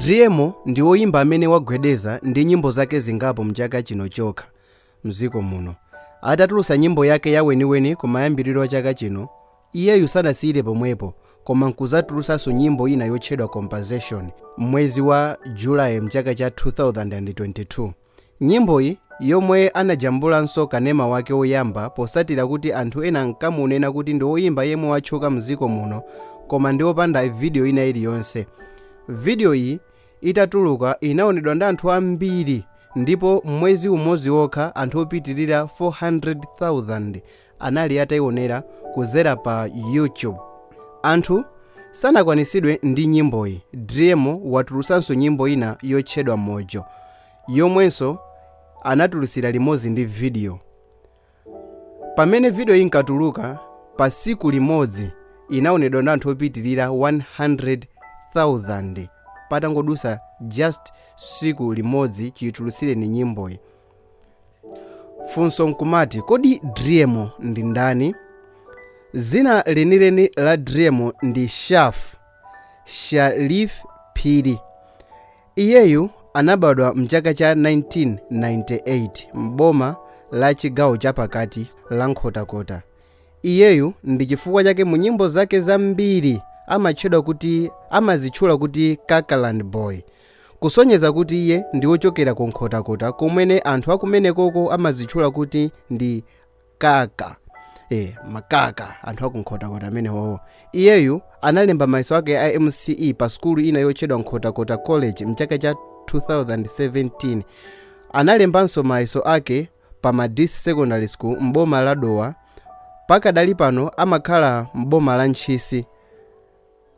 Driemo ndi woyimba amene wagwedeza ndi nyimbo zake zingapo mchaka chino chokha mdziko muno. Atatulutsa nyimbo yake ya Weniweni kumayambiriro a chaka chino, iyeyu sanasiyire pomwepo koma nkuzatulutsanso nyimbo ina yotchedwa Compensation mwezi wa Julayi mchaka cha 2022. Nyimboyi, yomwe anajambulanso kanema wake woyamba posatira kuti anthu ena ankamunena kuti ndi woyimba yemwe watchuka mdziko muno koma ndi wopanda video ina iliyonse. Video iyi itatuluka inaonedwa ndi anthu ambiri ndipo mwezi umodzi wokha anthu opitirira 400,000 anali atayionera kudzera pa YouTube. Anthu sanakwanisidwe ndi nyimboyi, Driemo watulutsanso nyimbo ina yotchedwa Mojo yomwenso anatulutsira limodzi ndi video. Pamene video inkatuluka, pa tsiku limodzi inaonedwa ndi anthu opitirira 100,000 patangodutsa just tsiku limodzi chiyitulutsireni nyimboyi. Funso nkumati, kodi Driemo ndi ndani? Dzina lenileni la Driemo ndi Shaf Sharif Phiri. Iyeyu anabadwa mchaka cha 1998 m'boma la chigawo chapakati la Nkhotakota. Iyeyu ndi chifukwa chake mu nyimbo zake zambiri amatchedwa kuti amazitchula kuti Kakaland Boy, kusonyeza kuti iye ndi wochokera ku Nkhotakota kumene anthu akumenekoko amazitchula kuti ndi kaka, makaka, anthu aku Nkhotakota amenewowo. Iyeyu analemba mayeso ake a MCE pa sukulu ina yotchedwa Nkhotakota College mchaka cha 2017. Analembanso mayeso ake pa Madisi Secondary School m'boma la Dowa. Pakadali pano amakhala m'boma la Ntchisi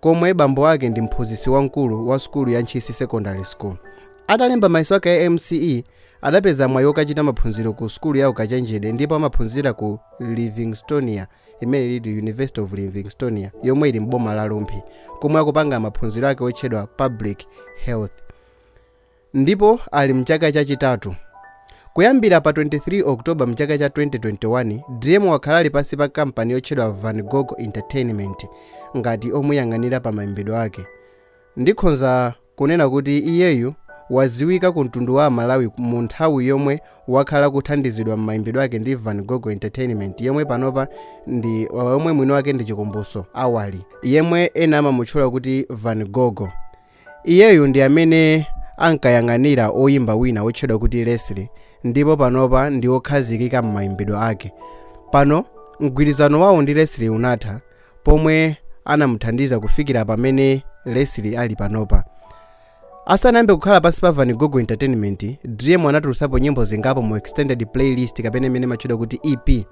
komwe bambo ake ndi mphunzitsi wamkulu wa sukulu ya Ntchisi Secondary School. Atalemba mayeso ake a MCE, adapeza mwayi wokachita maphunziro ku sukulu ya ukachenjede ndipo amaphunzira ku Livingstonia, imene ili University of Livingstonia yomwe ili m'boma la Rumphi, komwe akupanga maphunziro ake otchedwa Public Health ndipo ali mchaka chachitatu. Kuyambira pa 23 October mchaka cha 2021, Driemo wakhala ali pansi pa kampani yotchedwa Van Gogh Entertainment ngati omuyang'anira pa mayimbidwe ake. Ndikhonza kunena kuti iyeyu waziwika ku mtundu wa Malawi mu nthawi yomwe wakhala kuthandizidwa m'mayimbidwe ake ndi Van Gogh Entertainment, yomwe panopa ndi yomwe mwini wake ndi Chikumbuso Awali, yemwe ena amamutchula kuti Van Gogh. Iyeyu ndi amene ankayang'anira oyimba wina wotchedwa kuti Leslie ndipo panopa ndi wokhazikika m'mayimbidwe ake. Pano mgwirizano wawo ndi Leslie unatha pomwe anamuthandiza kufikira pamene Leslie ali panopa. Asanayambe kukhala pansi pa Van Gogh Entertainment, Driemo anatulutsapo nyimbo zingapo mu extended playlist kapena imene imatchedwa kuti EP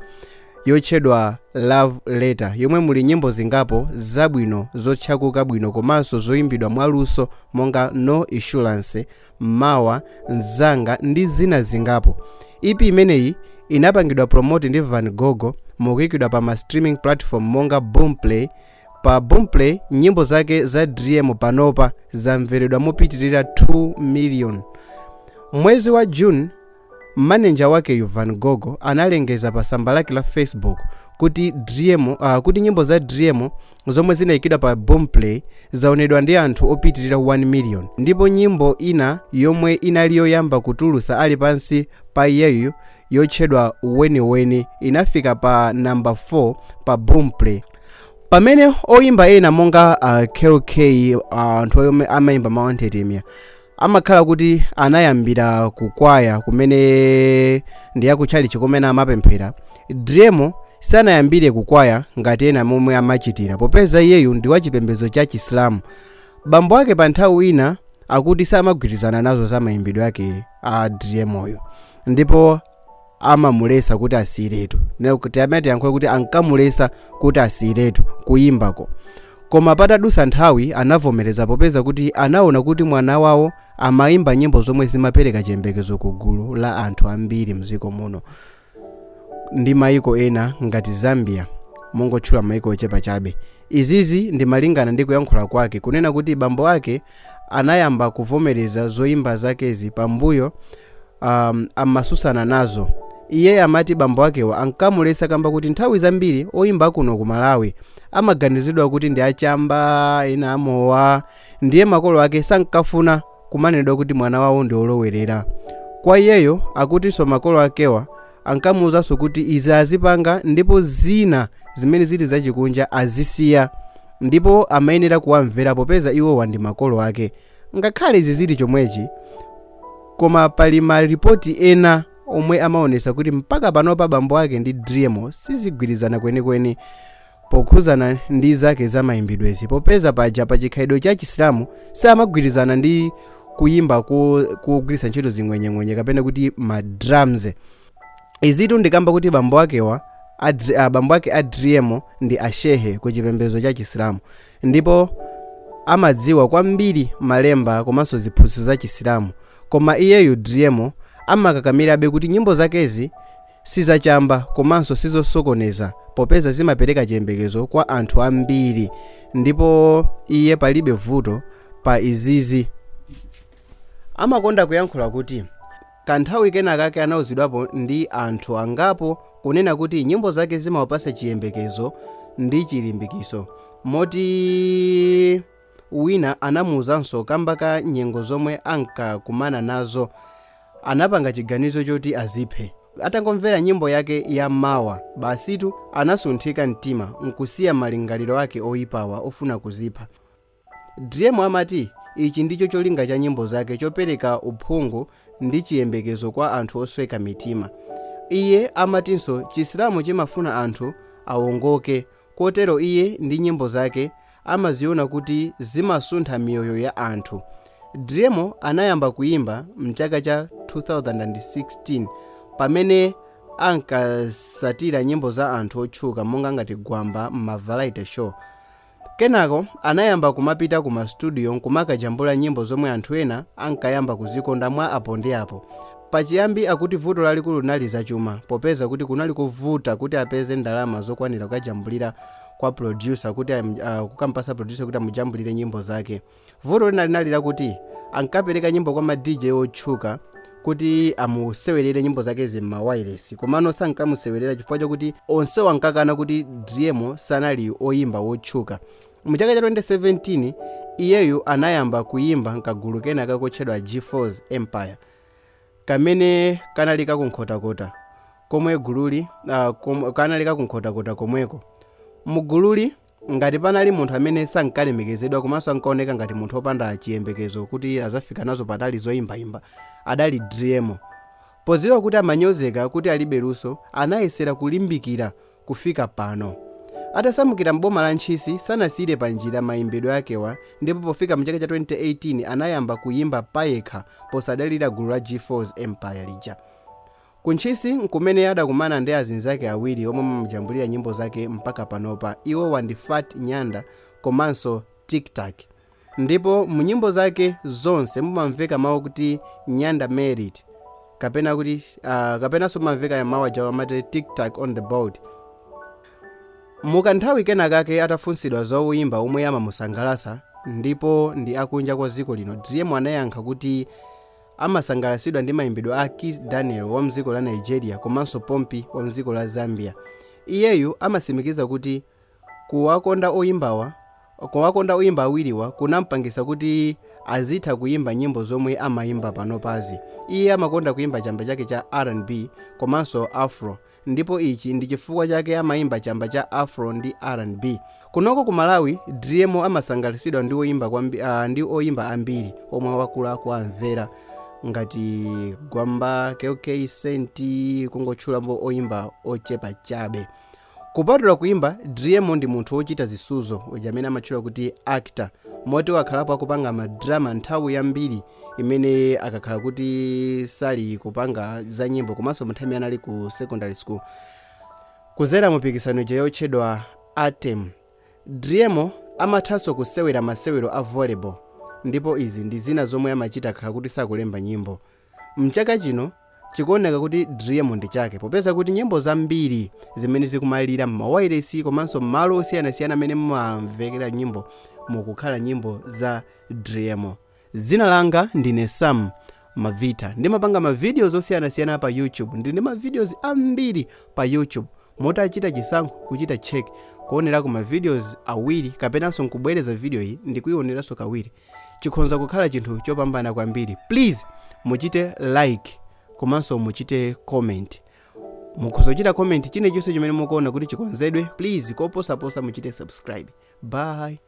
yotchedwa Love Letter, yomwe muli nyimbo zingapo zabwino zotchakuka bwino komanso zoyimbidwa mwaluso monga No Insurance, Mawa, Mzanga ndi zina zingapo. EP imeneyi inapangidwa promote ndi Van Gogh mukuyikidwa pa ma streaming platform monga Boomplay. Pa Boomplay nyimbo zake za Driemo panopa zamveredwa mopitirira 2 million. Mwezi wa June, maneja wakeyu Van Gogh analengeza pa tsamba lake la Facebook kuti Driemo, kuti nyimbo za Driemo zomwe zinayikidwa pa Boomplay zaonedwa ndi anthu opitirira 1 million, ndipo nyimbo ina yomwe inali yoyamba kutulutsa ali pansi pa iyeyu yotchedwa Weniweni inafika pa namba 4 pa Boomplay. Pamene oyimba ena monga KK, anthu omwe amayimba mawu anthetemya amakhala kuti anayambira kukwaya kumene ndi yakutchalichi kumene amapemphera, Driemo sanayambire kukwaya ngati ena momwe amachitira popeza iyeyu ndi wachipembedzo cha Chisilamu. Bambo ake pa nthawi ina akuti samagwirizana nazo za mayimbidwe ake a Driemoyo ndipo amamulesa kuti asiyiretu, kuti amene tiyankhule kuti ankamulesa kuti asiyiretu kuyimbako. Koma patadutsa nthawi anavomereza popeza kuti anaona kuti mwana wawo amayimba nyimbo zomwe zimapereka chiyembekezo ku gulu la anthu ambiri mdziko muno ndi mayiko ena ngati Zambia, mongotchula mayiko ochepa chabe. Izizi ndi malingana ndi kuyankhula kwake kunena kuti bambo ake anayamba kuvomereza zoyimba zakezi pambuyo amasusana nazo. Iye amati bambo akewa ankamuletsa kamba kuti nthawi zambiri oyimba kuno ku Malawi amaganizidwa kuti ndi achamba, ena amowa, ndiye makolo ake sankafuna kumanenedwa kuti mwana wawo ndi olowerera. Kwa iyeyo akutinso makolo akewa ankamuwuzanso kuti izi azipanga ndipo zina zimene zili zachikunja azisiya ndipo amayenera kuwamvera popeza iwowa ndi makolo ake. Ngakhale izi zili chomwechi, koma pali malipoti ena omwe amaonesa kuti mpaka panopa bambo ake ndi Driemo sizigwirizana kwenikweni pokhuzana ndi zake za mayimbidwezi, popeza paja pa chikhalidwe cha Chisilamu samagwirizana ndi kuyimba kugwiritsa ntchito zing'wenyeng'wenye kapena kuti ma drums. Izitu ndikamba kuti bambo ake a Driemo ndi ashehe ku chipembedzo cha Chisilamu ndipo amadziwa kwambiri malemba komanso ziphunzitso za Chisilamu, koma iyeyu Driemo amakakamirabe kuti nyimbo zakezi sizachamba komanso sizosokoneza popeza zimapereka chiyembekezo kwa anthu ambiri, ndipo iye palibe vuto pa izizi. Amakonda kuyankhula kuti kanthawi kenakake anauzidwapo ndi anthu angapo kunena kuti nyimbo zake zimawapasa chiyembekezo ndi chilimbikiso, moti wina anamuwuzanso kamba ka nyengo zomwe ankakumana nazo anapanga chiganizo choti aziphe. Atangomvera nyimbo yake ya Mawa, basitu anasunthika mtima nkusiya malingaliro ake oyipawa ofuna kuzipha. Driemo amati ichi ndicho cholinga cha nyimbo zake, chopereka uphungu ndi chiyembekezo kwa anthu osweka mitima. Iye amatinso Chisilamu chimafuna anthu awongoke, kotero iye ndi nyimbo zake amaziona kuti zimasuntha miyoyo ya anthu. Driemo anayamba kuyimba mchaka cha 2016 pamene ankasatira nyimbo za anthu otchuka monga ngati Gwamba m'ma variety show. Kenako anayamba kumapita ku mastudio nkumakajambula nyimbo zomwe anthu ena ankayamba kuzikonda mwa apo ndi apo. Pachiyambi akuti vuto lalikulu linali zachuma, popeza kuti kunali kuvuta kuti apeze ndalama zokwanira kukajambulira kwa producer kuti kukampasa producer kuti amujambulire nyimbo zake. Vuto lina linali lakuti ankapereka nyimbo kwa ma DJ otchuka kuti amusewerere nyimbo zakezi m'mawayilesi, komano sankamusewerera chifukwa chakuti onsewo ankakana kuti Driemo sanali oyimba wotchuka. Mu chaka cha 2017 iyeyu anayamba kuyimba mkagulu kena kakotchedwa G4's Empire kamene kanali kakunkhotakota komwe gululi kanali kakunkhotakota komweko. Mugululi ngati panali munthu amene sankalemekezedwa komanso ankaoneka ngati munthu wopanda chiyembekezo kuti azafika nazo patali zoyimbayimba, adali Driemo. Podziwa kuti amanyozeka kuti alibe luso, anayesera kulimbikira kufika pano. Atasamukira m'boma la Ntchisi sanasiyire panjira mayimbidwe akewa, ndipo pofika mchaka cha 2018 anayamba kuyimba payekha posadalira gulu la G4's Empire lija. Ku Ntchisi nkumene adakumana ndi azinzake awiri omwe amamujambulira nyimbo zake mpaka panopa. Iwowa ndi Fat Nyanda komanso Tic Tac, ndipo mu nyimbo zake zonse mumamveka mawu kuti Nyanda Merit, kapena kuti kapenanso mumamveka mawu aja amati Tic Tac on the board. Mukanthawi kenakake atafunsidwa za oyimba omwe amamusangalatsa ndipo ndi akunja kwa dziko lino, Driemo anayankha kuti amasangalatsidwa ndi mayimbidwe a Kizz Daniel wa mdziko la Nigeria komanso Pompi wa mdziko la Zambia. Iyeyu amasimikiza kuti kuwakonda oyimba awiriwa kunampangisa kuti azitha kuyimba nyimbo zomwe amayimba panopazi. Iye amakonda kuyimba chamba chake cha R&B komanso Afro, ndipo ichi ndi chifukwa chake amayimba chamba cha Afro ndi R&B. Kunoko ku Malawi, Driemo amasangalatsidwa ndi oyimba ambiri omwe wakula kuamvera ngati Gwamba, KK Senti, kungotchulapo oyimba ochepa chabe. Kupatula kuyimba, Driemo ndi munthu wochita zisudzo uja amene amatchula kuti actor, moti wakhalapo akupanga madrama nthawi yambiri imene akakhala kuti sali kupanga za nyimbo, komanso nthawi imene anali ku secondary school kuzera mupikisano ija yotchedwa Atem. Driemo amathanso kusewera masewero a volleyball, ndipo izi ndi zina zomwe amachita akakhala kuti sakulemba nyimbo. Mchaka chino chikuoneka kuti Driemo ndi chake, popeza kuti nyimbo zambiri zimene zikumalira m'mawayilesi komanso m'malo osiyanasiyana amene mumamvekera nyimbo mukukhala nyimbo za Driemo. Dzina langa ndine Sam. Mavita. Ndimapanga ma videos osiyanasiyana pa YouTube. Ndili ndi ma videos ambiri pa YouTube. Mutachita chisankho kuchita check kuonerako ma videos awiri kapenanso nkubwereza video iyi ndikuioneranso kawiri, chikhonza kukhala chinthu chopambana kwambiri. Please muchite like komanso muchite comment. Mukhoza kuchita comment chilichonse chimene mukuona kuti chikonzedwe. Please, koposaposa muchite subscribe. Bye.